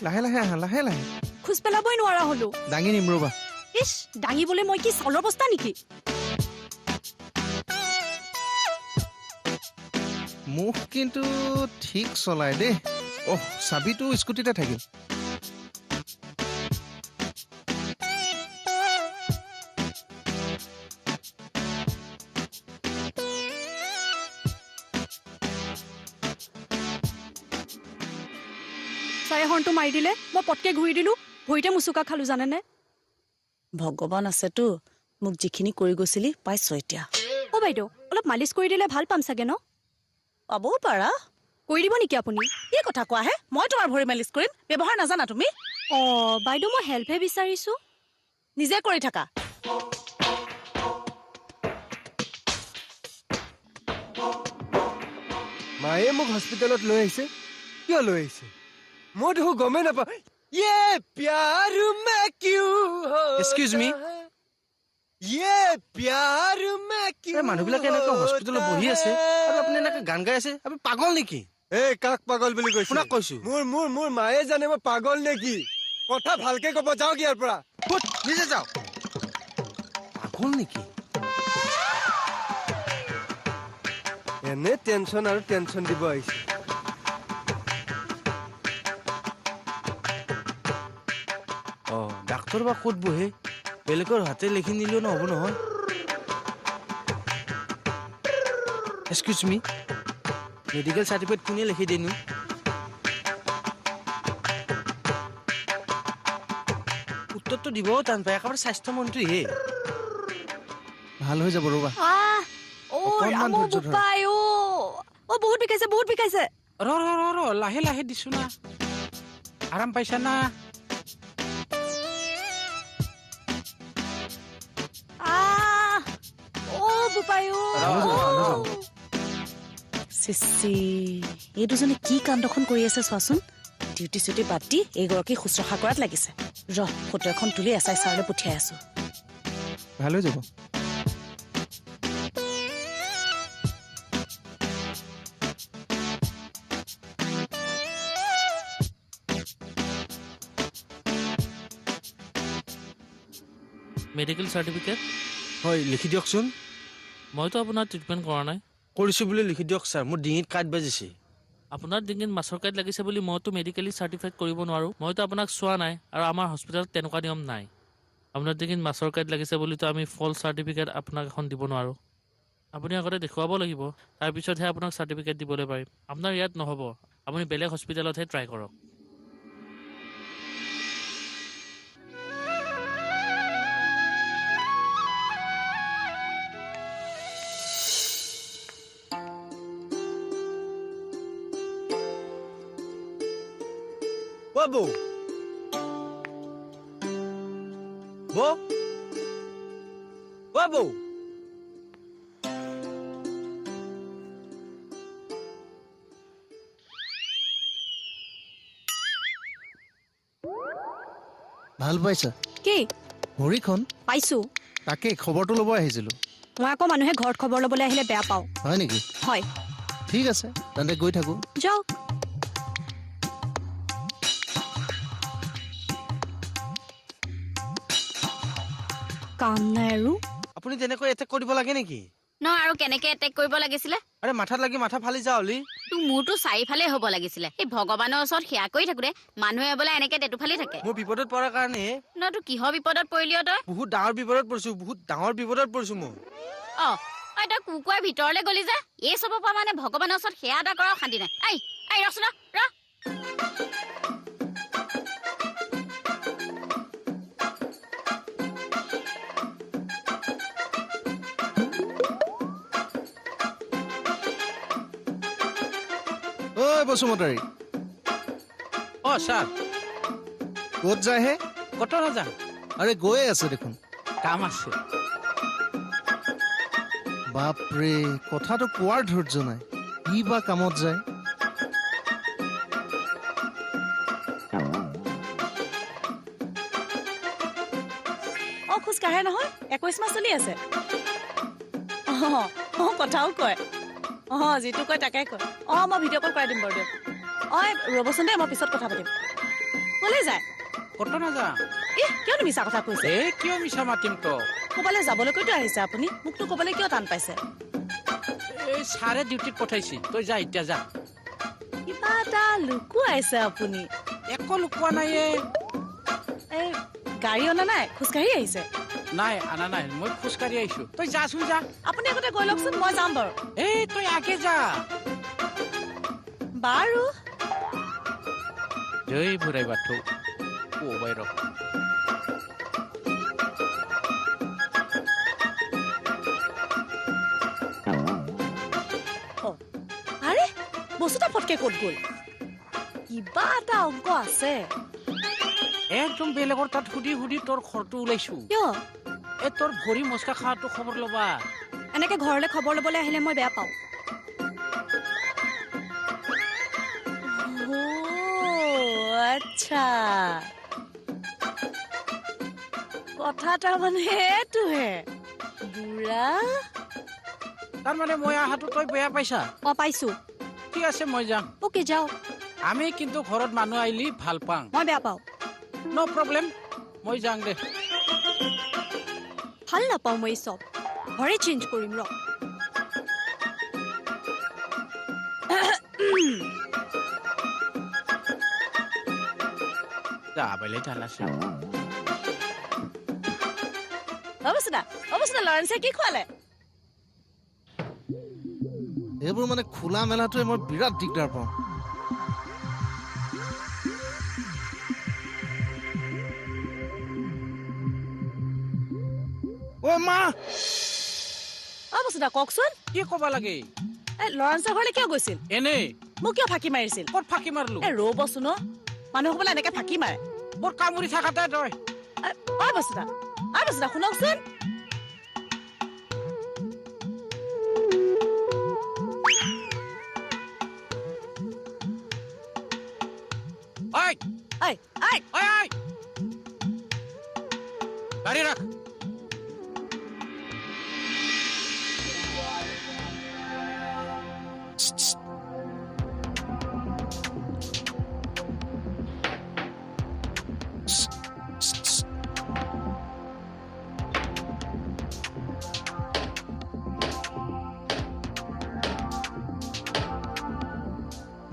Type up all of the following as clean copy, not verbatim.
লাহে লাহে আহা, লাহে লাহে। খোজ পেলাবই নোৱাৰা হলো। দাঙি নিম ৰ'বা। ইছ, দাঙিবলৈ মই কি চাউলৰ বস্তা নেকি? মুখ কিন্তু ঠিক চলাই দেই। অহ, চাবিটো স্কুটিতে থাকিল। ছাৰে হৰ্ণটো মাৰি দিলে, মই পটকে ঘূৰি দিলো, ভৰিতে মুচুকা খালো জানেনে? ভগৱান আছেতো, মোক যিখিনি কৰি গৈছিলি পাইছ এতিয়া। অ বাইদেউ, অলপ মালিচ কৰি দিলে ভাল পাম চাগে ন? পাবও পাৰা। কৰি দিব নেকি আপুনি? কি কথা কোৱা হে, মই তোমাৰ ভৰি মালিচ কৰিম? ব্যৱহাৰ নাজানা তুমি? অ বাইদেউ, মই হেল্পহে বিচাৰিছো। নিজে কৰি থাকা। মায়ে মোক হস্পিটেলত লৈ আহিছে। কিয় লৈ আহিছে মই দেখোন গমেই নাপাওঁ। ये प्यार में क्यों এক্সকিউজ মি, ये प्यार में क्यों? মানুহবিলাকে এনেকৈ হস্পিটেলত বহি আছে আৰু আপুনি এনেকৈ গান গাই আছে, আপুনি পাগল নেকি? এই কাক পাগল বুলি কৈছে? আপোনাক কৈছো। মোৰ মোৰ মোৰ মায়ে জানে মই পাগল নেকি। কথা ভালকে ক'ব, যাওক ইয়াৰ পৰা। ফুট, নিজে যাওক। পাগল নেকি? এনে টেনচন আৰু টেনচন দিব আহিছে। অ ডাক্তৰ বা ক'ত বহে? বেলেগৰ হাতে লিখি নিলেও নহ'ব নহয়। এক্সকিউজ মি, মেডিকেল চাৰ্টিফিকেট কোনে লিখি দিয়েনো? উত্তৰটো দিবও টান পায়, একেবাৰে স্বাস্থ্যমন্ত্ৰীহে। ভাল হৈ যাব ৰ'বা। অকণমান ধৈৰ্য ধৰা। অ বহুত বিষাইছে, বহুত বিষাইছে। ৰ ৰ ৰ ৰ, লাহে লাহে দিছো না। আৰাম পাইছা না? এই দুজনে কি কাণ্ডখন কৰি আছে চোৱাচোন। ডিউটি চিউটি বাদ দি এইগৰাকী শুশ্ৰূষা কৰাত লাগিছে। ৰ, ফটো এখন তুলি এছ I ছাৰলৈ পঠিয়াই আছো। ভাল হৈ যাব। Medical certificate? হয়, লিখি দিয়কচোন। মইতো আপোনাৰ ট্ৰিটমেণ্ট কৰা নাই। কৰিছোঁ বুলি লিখি দিয়ক ছাৰ, মোৰ ডিঙিত কাঁইট বাজিছে। আপোনাৰ ডিঙিত মাছৰ কাঁইট লাগিছে বুলি মইতো মেডিকেলি চাৰ্টিফাইড কৰিব নোৱাৰোঁ। মইতো আপোনাক চোৱা নাই আৰু আমাৰ হস্পিটেলত তেনেকুৱা নিয়ম নাই। আপোনাৰ ডিঙিত মাছৰ কাঁইট লাগিছে বুলিতো আমি ফল্ছ চাৰ্টিফিকেট আপোনাক এখন দিব নোৱাৰোঁ। আপুনি আগতে দেখুৱাব লাগিব, তাৰপিছতহে আপোনাক চাৰ্টিফিকেট দিবলৈ পাৰিম। আপোনাৰ ইয়াত নহ'ব, আপুনি বেলেগ হস্পিটেলতহে ট্ৰাই কৰক। বৌ, বৌ, অ বৌ, ভাল পাইছা কি ভৰিখন? পাইছো। তাকে খবৰটো ল'ব আহিছিলো। মই আকৌ মানুহে ঘৰত খবৰ ল'বলৈ আহিলে বেয়া পাওঁ। হয় নেকি? হয়। ঠিক আছে, তেন্তে গৈ থাকো। যাওক। কাম নাই আৰু। আপুনি তেনেকৈ এটেক কৰিব লাগে নেকি? নহয় আৰু কেনেকে এটেক কৰিব লাগিছিলে? আৰে মাথাত লাগি মাথা ফালি যাওঁ হলি। তোৰ মূৰটো চাৰিফালে হ'ব লাগিছিলে। এই ভগৱানৰ ওচৰত সেৱা কৰি থাকোতে মানুহে বোলে এনেকে টেটু ফালি থাকে। মোৰ বিপদত পৰাৰ কাৰণে। নহয়, তোৰ কিহৰ বিপদত পৰিলি তই? বহুত ডাঙৰ বিপদত পৰিছো, বহুত ডাঙৰ বিপদত পৰিছো মই। অ ঐ, তই কুকুৰাৰ ভিতৰলৈ গলি যে, এই চবৰ পৰা মানে ভগৱানৰ ওচৰত সেৱা এটা কৰাও শান্তি নাই। I I ৰচোন ৰ। ঐ বসুমতাৰী। অ ছাৰ। ক'ত যায় হে? ক'ত নাযাওঁ। আৰে গৈয়ে আছে দেখোন। কাম আছে। বাপৰে, কথাটো কোৱাৰ ধৈৰ্য নাই। কি বা কামত যায়। অ খোজ কাঢ়ে নহয়, 21 মাহ চলি আছে। অ অ কথাও কয়। অ যিটো কয় তাকে কয়। অ মই ভিডিঅ' কল কৰাই দিম বাৰু দিয়ক। ঐ ৰ'বচোন দেই, মই পিছত কথা পাতিম। ক'লৈ যায়? ক'তো নাযাওঁ। এ কিয়নো মিছা কথা কৈছে? এ কিয় মিছা মাতিম তোক? ক'বালৈ যাবলৈকৈতো আহিছে আপুনি, মোকতো ক'বলৈ কিয় টান পাইছে? এই ছাৰে ডিউটিত পঠাইছে, তই যা এতিয়া যা। কিবা এটা লুকুৱাইছে আপুনি। একো লুকোৱা নাই। এই গাড়ী অনা নাই, খোজকাঢ়ি আহিছে? নাই আনা নাই, মই খোজকাঢ়ি আহিছো। তই যাচোন যা। আপুনি আগতে গৈ লওকচোন, মই যাম বাৰু। এই তই আগে যা। বাৰু। জয় ভৰাই বাথৌ অ' ৰ। আৰে বস্তুটা ফটকে ক'ত গ'ল? কিবা এটা অংক আছে। একদম বেলেগৰ তাত সুধি সুধি তোৰ ঘৰটো ওলাইছো। কিয়? এই তোৰ ভৰি মচকা খোৱাটো খবৰ ল'বা। এনেকে ঘৰলৈ খবৰ ল'বলৈ আহিলে মই বেয়া পাওঁ। আচ্ছা, কথা তাৰমানে এইটোহে বুঢ়া। তাৰমানে মই অহাটো তই বেয়া পাইছা? অ পাইছো। ঠিক আছে মই যাম। অ'কে যাওঁ। আমি কিন্তু ঘৰত মানুহ আহিলি ভাল পাওঁ। মই বেয়া পাওঁ। ন' প্ৰব্লেম, মই যাওঁ দে। ভাল নাপাওঁ মই চব, ঘৰে চেঞ্জ কৰিম ৰ। লৰেঞ্চে কি খুৱালে? এইবোৰ মানে খোলা মেলাটোৱে মই বিৰাট দিগদাৰ পাওঁ। অ মা! অ বসুদা কওকচোন। কি ক'ব লাগে? এই লৰেঞ্চৰ ঘৰলৈ কিয় গৈছিল? এনেই। মোক কিয় ফাঁকি মাৰিছিল? ক'ত ফাঁকি মাৰিলো? এই ৰ'বচোন অ, মানুহক বোলে এনেকে ফাঁকি মাৰে। বৰ কামুৰি থাকাতে তই। অ বসুদা, অ বসুদা শুনকচোন। ঐ ঐ ঐ ঐ ঐ, গাড়ী ৰাখ।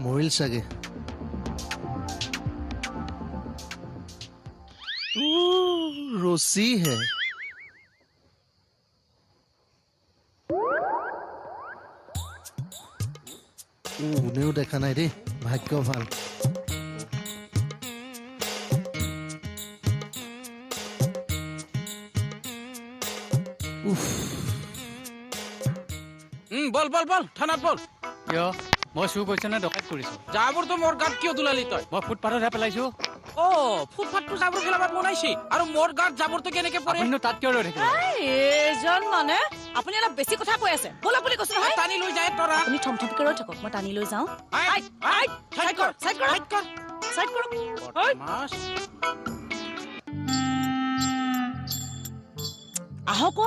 মৰিল চাগে। ৰছী হে। কোনেও দেখা নাই দেই, ভাগ্য ভাল। বল বল বল, থানাত বল। কিয় মই চুৰ কৰিছো নে ডকাইত কৰিছো? জাবৰটো মোৰ গাত কিয় দুলালি তই? মই ফুটপাথতহে পেলাইছো। অ ফুটপাথটো জাবৰ পেলাবাত বনাইছি, আৰু মোৰ গাত জাবৰটো কেনেকে পৰে? আপুনিনো তাত কিয় ৰৈ থাকিলে? এইজন মানে আপুনি অলপ বেছি কথা কৈ আছে। ব'লক বুলি কৈছো নহয়। টানি লৈ যায় তৰা। আপুনি থমথমকে ৰৈ থাকক, মই টানি লৈ যাওঁ। চাইড কৰ, চাইড কৰ, চাইড কৰক। আহক।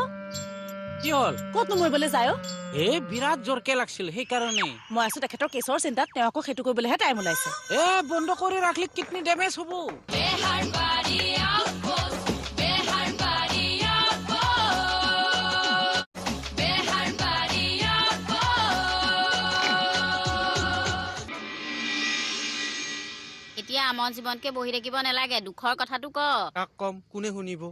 কি হ'ল? ক'তনো মৰিবলৈ যায় অ? এই বিৰাট জোৰকে লাগছিল সেইকাৰণে। মই আছো তেখেতৰ কেছৰ চিন্তাত, তেওঁ আকৌ সেইটো কৰিবলৈহে টাইম ওলাইছে। এ বন্ধ কৰি ৰাখিলে কিডনী ডেমেজ হ'ব। এতিয়া আমন জীৱনকে বহি থাকিব নালাগে, দুখৰ কথাটো ক। কাক কম, কোনে শুনিব?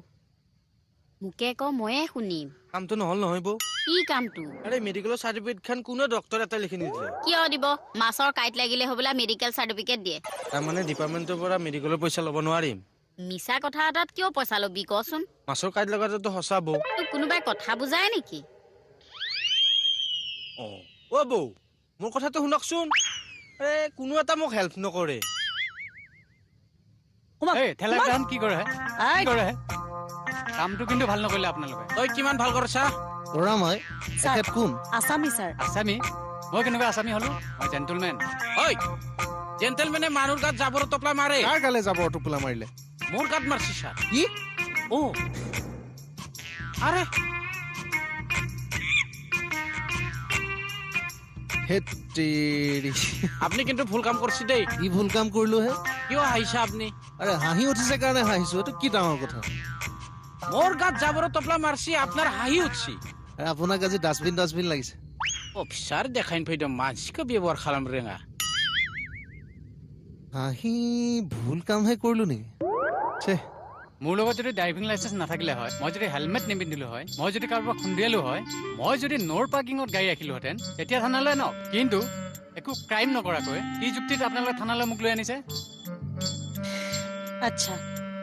মোকে ক, ময়ে শুনিম। কামটো নহল নহয় বৌ। কি কামটো? আৰে মেডিকেলৰ চাৰ্টিফিকেটখন কোনো ডক্টৰ এটা লিখি নিদিলে। কিয় দিব? মাছৰ কাঁইট লাগিলে হ'বলা মেডিকেল চাৰ্টিফিকেট দিয়ে। তাৰমানে ডিপাৰ্টমেণ্টৰ পৰা মেডিকেলৰ পইচা ল'ব নোৱাৰিম। মিছা কথা এটাত কিয় পইচা ল'বি কচোন? মাছৰ কাঁইট লগাটোতো সঁচা বৌ। তোক কোনোবাই কথা বুজাই নেকি? অ বৌ, মোৰ কথাটো শুনকচোন। আৰে কোনো এটা মোক হেল্প নকৰে। কি কৰে? কামটো কিন্তু ভাল নকৰিলে আপোনালোকে। তই কিমান ভাল কৰিছা? কৰা মই। এখেত কোন? আছামী ছাৰ। আছামী? মই কেনেকুৱা আছামী হলো? মই জেণ্টলমেন। ঐ জেণ্টলমেনে মানুহৰ গাত জাবৰ টোপলা মাৰে। কাৰ গালে জাবৰ টোপলা মাৰিলে? মোৰ গাত মাৰছি ছাৰ। কি? অ আৰে আপুনি কিন্তু ভুল কাম কৰিছে দেই। কি ভুল কাম কৰিলো হে? কিয় হাঁহিছা আপুনি? আৰে হাঁহি উঠিছে কাৰণে হাঁহিছো, এইটো কি ডাঙৰ কথা? মোৰ গাত জাবৰৰ টপলা মাৰছি, আপোনাৰ হাঁহি উঠছি। আৰে আপোনাক আজি ডাষ্টবিন ডাষ্টবিন লাগিছে। অফিচাৰ দেখাইন फैदों मानसिखौ बेबहार खालामनो रोङा। হাঁহি ভুল কামহে কৰিলো নেকি? মোৰ লগত যদি ড্ৰাইভিং লাইচেঞ্চ নাথাকিলে হয়, মই যদি হেলমেট নিপিন্ধিলো হয়, মই যদি কাৰোবাক খুন্দিয়ালো হয়, মই যদি ন'ৰ পাৰ্কিঙত গাড়ী ৰাখিলোহেঁতেন, তেতিয়া থানালৈ ন। কিন্তু একো ক্ৰাইম নকৰাকৈ কি যুক্তিত আপোনালোকে থানালৈ মোক লৈ আনিছে? আচ্ছা,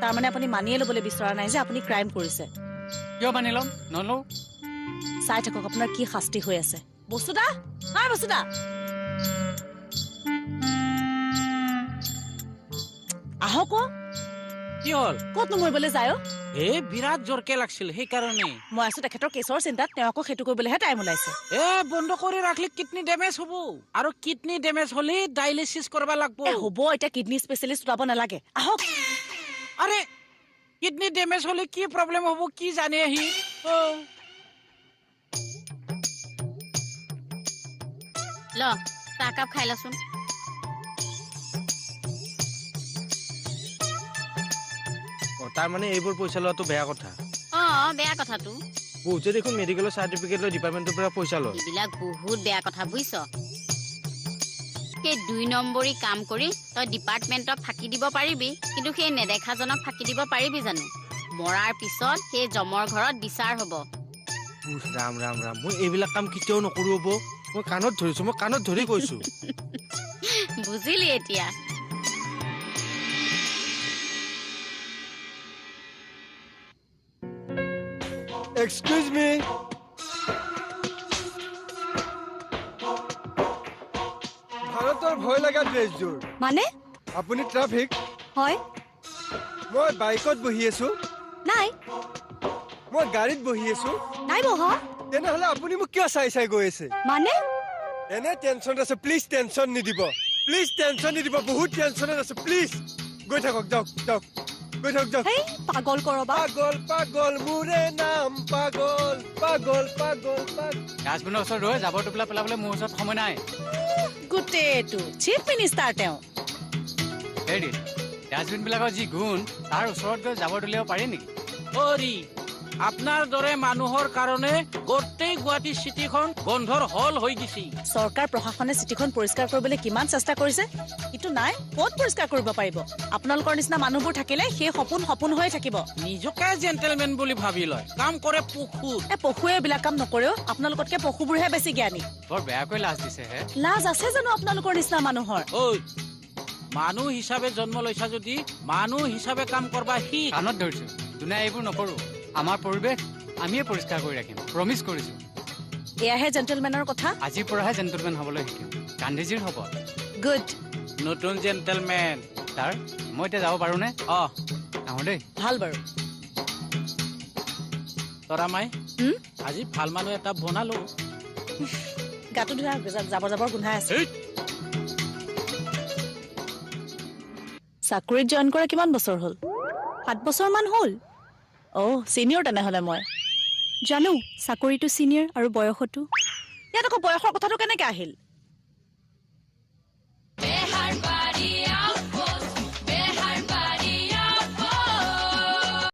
তাৰমানে আপুনি মানিয়ে ল'বলৈ বিচৰা নাই যে আপুনি ক্ৰাইম কৰিছে? কিয় মানি ল'ম? নলওঁ। চাই থাকক আপোনাৰ কি শাস্তি হৈ আছে। বসুদা, হাই বসুদা, আহক। কি হ'ল? ক'তনো মৰিবলৈ যায়? এ বিৰাট জোৰকে লাগছিল সেইকাৰণে। মই আছো তেখেতৰ কেছৰ চিন্তাত, তেওঁ আকৌ সেইটো কৰিবলৈহে টাইম ওলাইছে। এ বন্ধ কৰি ৰাখিলে কিডনী ডেমেজ হ'ব, আৰু কিডনী ডেমেজ হ'লে ডায়েলিচিছ কৰিব লাগিব। হ'ব, এতিয়া কিডনী স্পেচিয়েলিষ্ট ওলাব নালাগে, আহক। আৰে কিডনী ডেমেজ হ'লে কি প্ৰব্লেম হ'ব কি জানে আহি। ল চাহকাপ খাই লচোন। তাৰ মানে এইবোৰ পইচা লোৱাটো বেয়া কথা? অ বেয়া কথাটো। বহুতে দেখোন মেডিকেলৰ চাৰ্টিফিকেট লৈ ডিপাৰ্টমেণ্টৰ পৰা পইচা লয়। এইবিলাক বহুত বেয়া কথা বুজিছ। সেই 2 নম্বৰী কাম কৰি তই ডিপাৰ্টমেণ্টক ফাঁকি দিব পাৰিবি, কিন্তু সেই নেদেখাজনক ফাঁকি দিব পাৰিবি জানো? মৰাৰ পিছত সেই যমৰ ঘৰত বিচাৰ হ'ব। ৰাম ৰাম ৰাম, মই এইবিলাক কাম কেতিয়াও নকৰো হ'ব। মই কাণত ধৰিছো, মই কাণত ধৰি কৈছো। বুজিলি এতিয়া? এক্সকিউজ মি, ভাৰতৰ ভয় লগা ড্ৰেছযোৰ। মানে আপুনি ট্ৰাফিক? হয়। মই বাইকত বহি আছো। নাই। মই গাড়ীত বহি আছো। নাই বহা। তেনেহ'লে আপুনি মোক কিয় চাই চাই গৈ আছে? মানে এনে টেনচনত আছে, প্লিজ টেনচন নিদিব, প্লিজ টেনচন নিদিব, বহুত টেনচনত আছো, প্লিজ গৈ থাকক, যাওক যাওক, গৈ থাকক, যাওক। পাগল কৰবা। পাগল পাগল মোৰে নাম, পাগল পাগল পাগল পাগল। ডাষ্টবিনৰ ওচৰত ৰৈ জাবৰ টোপোলা পেলাবলৈ মোৰ ওচৰত সময় নাই। গোটেইটো চিফ মিনিষ্টাৰ তেওঁ। হেৰি ডাষ্টবিনবিলাকৰ যি গুণ, তাৰ ওচৰত গৈ জাবৰ দলিয়াব পাৰি নেকি? অৰি আপোনাৰ দৰে মানুহৰ কাৰণে গোটেই গুৱাহাটী চিটিখন গন্ধৰ হল হৈ গৈছে। চৰকাৰ প্ৰশাসনে চিটিখন পৰিষ্কাৰ কৰিবলৈ কিমান চেষ্টা কৰিছে, কিন্তু নাই, ক'ত পৰিষ্কাৰ কৰিব পাৰিব? আপোনালোকৰ নিচিনা মানুহবোৰ থাকিলে সেই সপোন সপোন হৈ থাকিব। নিজকে জেণ্টেলমেন বুলি ভাবি লয়, কাম কৰে পশু। এ পশুৱে এইবিলাক কাম নকৰেও, আপোনালোকতকে পশুবোৰহে বেছি জ্ঞানী। বৰ বেয়াকৈ লাজ দিছে হে। লাজ আছে জানো আপোনালোকৰ নিচিনা মানুহৰ? ঐ মানুহ হিচাপে জন্ম লৈছা যদি মানুহ হিচাপে কাম কৰবা শিক। কাণত ধৰিছো, দুনাই এইবোৰ নকৰো। আমাৰ পৰিৱেশ আমিয়ে পৰিষ্কাৰ কৰি ৰাখিম, প্ৰমিছ কৰিছো। এয়াহে জেণ্টেলমেনৰ কথা? আজিৰ পৰাহে জেণ্টেলমেন হ'বলৈ শিকিম, গান্ধীজীৰ শপত। গুড। নতুন জেণ্টেলমেন। ছাৰ মই এতিয়া যাব পাৰোনে? অ আহোঁ দেই। ভাল বাৰু। তৰামাই, আজি ভাল মানুহ এটা বনালো। গাটো ধুই জাবৰ জাবৰ গোন্ধাই আছে। চাকৰিত জইন কৰা কিমান বছৰ হ'ল? 7 বছৰমান হ'ল। অ' চিনিয়ৰ তেনেহ'লে। মই জানো চাকৰিটো চিনিয়ৰ আৰু বয়সতো। ইয়াত আকৌ বয়সৰ কথাটো কেনেকে আহিল?